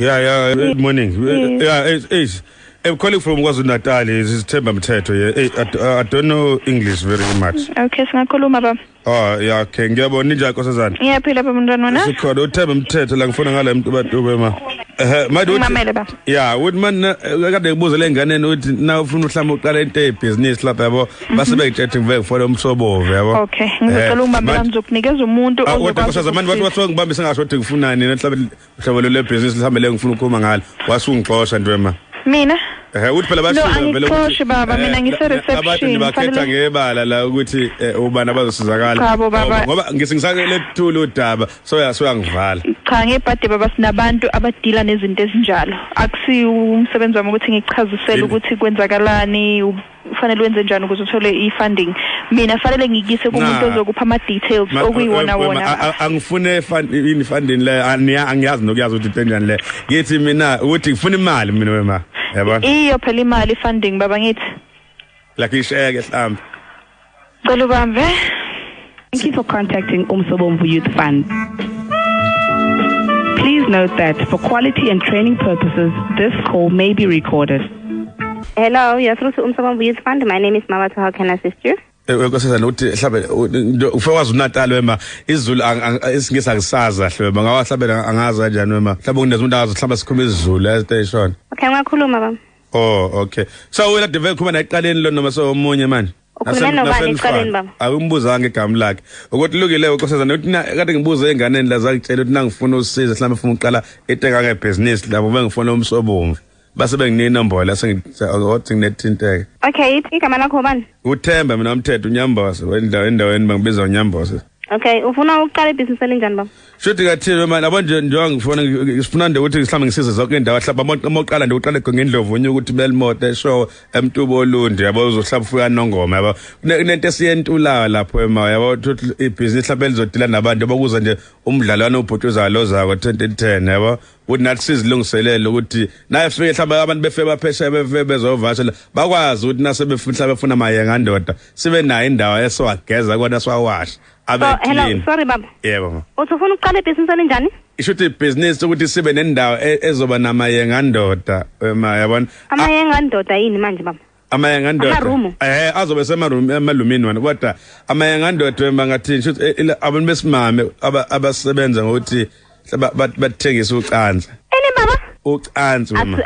Yeah, good morning. Yes. Yeah, it's I'm calling from KwaZulu-Natal. It's Themba Mthetho. Yeah. Hey, I don't know English very much. Okay, singakhuluma baba. Oh, yeah, okay. Ngiyabona ninjani nkosazana? Ngiyaphila baba mntwana wena. Sikhona uThemba Mthetho la ngifuna ngala Mtubatuba ma. Manje uthi Ngimamele baba. Yeah, uthi man kade ngibuza le nganeni uthi na ufuna mhlawumbe uqala into ebusiness lapha yabo base bengitshela ngiveke ngifole umsobovu yabo. Okay, ngizocela ungibambela ngizokunikeza umuntu Ah, kodwa nkosazana manje wathi wathiwa ngibambe sengasho ukuthi ngifunani mhlawumbe mhlobo lo business mhlawumbe le ngifuna ukukhuluma ngalo wasungixosha nje ma. Mina? Uthi phela No, bashiwe vele angixoshi baba, mina ngise-reception, Abantu nibakhetha ngebala la ukuthi ubani abazosizakala. Cha bo, baba. Ngoba ngisi ngisake lethula udaba so soyangivala. Cha ngebhadi baba sinabantu abadila nezinto ezinjalo. Akusi umsebenzi wami ukuthi ngichazisele Yini? ukuthi kwenzakalani, ufanele wenze njani ukuze uthole i-funding. Mina fanele ngikise kumuntu Na. ozokupha ama-details okuyiwona wona. Angifune ini funding le angiyazi nokuyazi ukuthi into enjani le. Ngithi mina ukuthi ngifuna imali mina wema. Yabona? Iyo phela imali i-funding baba ngithi. Like isheke mhlawumbe. Cela ubambe. Thank you for contacting Umsobomvu Youth Fund. Please note that for quality and training purposes, this call may be recorded. Hello, you're through to Umsobomvu Youth Fund. My name is Mawathu. How can I assist you? Nkosazana uthi mhlawumbe ufike KwaZulu-Natal wema isiZulu isiNgisi angisazi kahle wema ngawa mhlawumbe angazi kanjani wema mhlawumbe kunezi umuntu akazi mhlawumbe sikhuluma isiZulu estation. Okay, ungakhuluma baba. Oh, okay. So wena Deve khuluma naye ekuqaleni lo noma somunye manje? Ukhulume nobani ekuqaleni, baba? Awumbuzanga igama lakhe. Ukuthi lukile nkosazana uthi kade ngibuza enganeni la zakutshela ukuthi nangifuna usizo mhlawumbe ufuna uqala into engangebhizinisi lapho bengifuna umsobomvu. Base benginika inombolo sengithi nginethinteke. Okay, igama lakho ubani? Uthemba mina Mthetho uNyambose endaweni bangibiza uNyambose. Okay, ufuna ukuqala ibhizinisi elinjani baba? Shuthi kathile manje yabo nje njengoba ngifuna ngifuna nje ukuthi mhlawumbe ngisize zonke indawo mhlawumbe uma uqala nje uqale ngendlovu unye ukuthi Belmont eshow eMtubo Olundi yabo uzohlaba ufika Nongoma yabo kunento esiyentulayo lapho ema yabo ukuthi ibhizinisi mhlawumbe lizodila nabantu bokuza nje umdlalwana obhutshuzayo lozako 2010 yabo ukuthi nathi sizilungiselele ukuthi naye fike mhlawumbe abantu befike baphesheya befike bezovakashela bakwazi ukuthi nase befuna mhlawumbe befuna mayenga ndoda sibe nayo indawo esowageza kona siwawasha abe Oh, hello, clean. sorry baba. Yebo ma. Uthi ufuna ukuqala ibhizinisi elinjani? Isho ukuthi ibhizinisi ukuthi sibe nendawo ezoba namayenga ndoda ema yabona. Amayenga ndoda yini manje baba? Amayenga ndoda. Amarumu? Azobe semaroom emalumini wona kodwa amayenga ndoda ema ngathini isho ukuthi abantu besimame abasebenza ngokuthi bathengisa ucansi. Eni baba? Ucansi wema.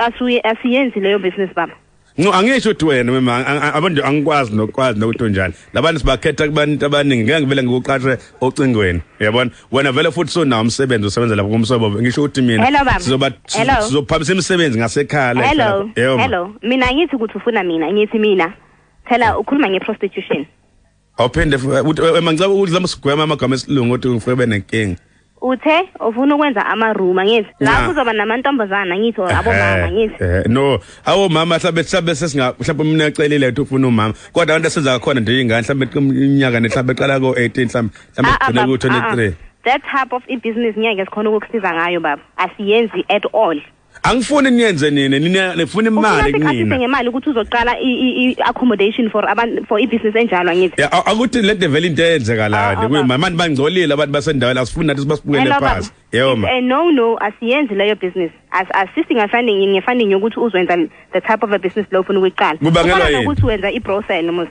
Asiyenzi leyo business baba. No, angisho ukuthi wena wema abantu angikwazi nokwazi nokuthi unjani. Labantu sibakhetha kubantu abaningi ngeke ngivele ngikuqashe ocingweni. Uyabona? Wena vele futhi sonawo umsebenzi usebenza lapho kumsobo. Ngisho ukuthi mina Hello, baba. sizoba Hello. sizophamisa imisebenzi ngasekhaya la. Hello. Yebo, ma. Hello. Mina ngithi ukuthi ufuna mina, ngithi mina. Phela ukhuluma ngeprostitution. Awuphinde uthi wema ngicela ukuthi sigwema amagama esilungu ukuthi ngifike benenkinga. Uthe ufuna ukwenza ama-room angithi? La Na. kuzoba namantombazana ngithi or abomama ngithi. No, awomama mhlawumbe sesinga mhlawumbe mina ecelile ukuthi ufuna umama. Kodwa abantu esenza khona nje ingane mhlawumbe iminyaka mhlawumbe eqala ko 18 mhlawumbe Ah, ah, mhlawumbe baba, ku ah, ah. 23. That type of i-business ngeke sikhona ukukusiza ngayo baba. Asiyenzi at all. Angifuni niyenze nini nina nifuna Ufuna imali siku-assiste kunina. ngemali ukuthi uzoqala i-accommodation for abantu for ibhizinisi enjalo angithi. Ya akuthi le nto vele into eyenzekalayo Ah, nje ah, kuyima manje bangcolile abantu basendaweni asifuni nathi sibasibukele Hello, baba. phansi. Yebo ma. It's a no no asiyenzi leyo business. As assisting nge-funding nge-funding yokuthi uzwenza the type of a business lo ufuna ukuyiqala. Kubangelwa Kufana yini? nokuthi wenza i-brothel mos.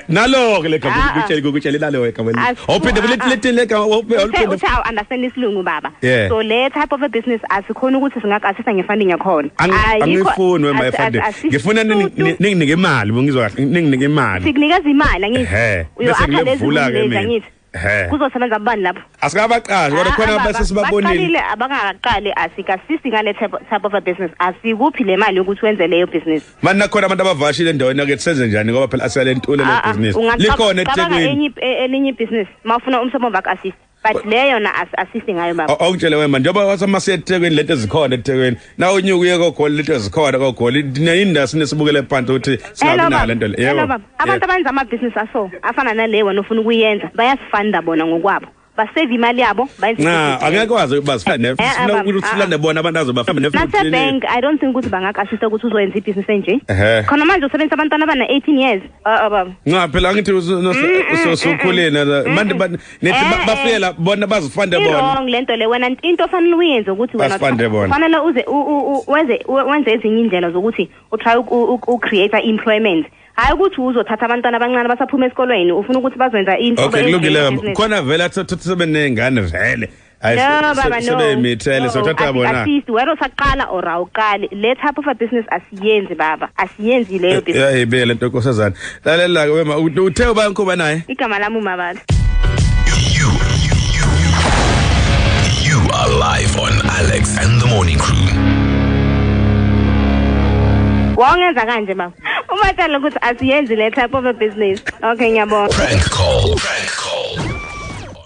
Nalo ke legama Ah, ah. ukutshela nalo igama. Awuphinde Ah, ah. leti legama Uthe uthe awu understand isilungu baba. Yeah. So le type of a business asikhona ukuthi singaku-assista nge-funding yakhona. Ayikho- Angifuni wema efunding. Ngifuna ninginike imali bongizwa kahle ninginike imali. Sikunikeza imali angithi. Ehhe, bese Uyo-akha lezi ngilevula ke room lezi mina. angithi. Ehhe. Kuzosebenza kubani lapho? Asikabaqashi kodwa khona Ah, abase sibabonile. Baqalile abangakaqali asikasisi ngale type of a business. Asikuphi le mali yokuthi wenze leyo business. Manje nakhona abantu abavashile endaweni yakithi senze njani ngoba phela asiyalentule le Ah, ah, business. ungacab- Likhona cabanga eThekwini. elinye ibhizinisi mawufuna umsobo baku-assist but leyo na assist ngayo baba. Awungitshele wena njengoba wasemase eThekwini lento ezikhona eThekwini. Na unyuka uye koGoli lento ezikhona koGoli. Neyindustry nesibukele phansi ukuthi singabi nayo lento le. Hello baba. Abantu abenza amabhizinisi aso afana nale wena ofuna ukuyenza bayasifunda bona ngokwabo. Basave imali yabo, bayenze Nca, ibhizinisi. angeke wazi bazifane. Sifuna Baba, ukuthi silande bona abantu azobafana Nase-bank, I don't think ukuthi bangaku-assista ukuthi uzoyenza ibhizinisi enje. Ehhe. Khona manje usebenzisa abantwana abana-18 years. Baba. Nca, phela angithi usukhulile manje, nithi bafike bona bazifande bona. I-wrong lento le. Wena into ofanele uyenze ukuthi wena Basifande bona. fanele uze wenze ezinye indlela zokuthi utry ucreate employment, hayi ukuthi uzothatha abantwana abancane basaphuma esikolweni, ufuna ukuthi bazoyenza into. Okay, kulungile. Khona vele athatha sebenengane vele. Hayi, No, baba, no. Sebemithele, sothatha bona. Assist wena usaqala or awuqali, le type of a business asiyenzi, baba, asiyenzi leyo business. Yayibe lento, nkosazana. Lalela ke wema, uthe uba nkuba naye. Igama lami uMabala. You are live on Alex and the Morning Crew. Wawungenza kanje, baba, umatshela ukuthi asiyenzi le type of a business. Okay, ngiyabonga. Prank call. Prank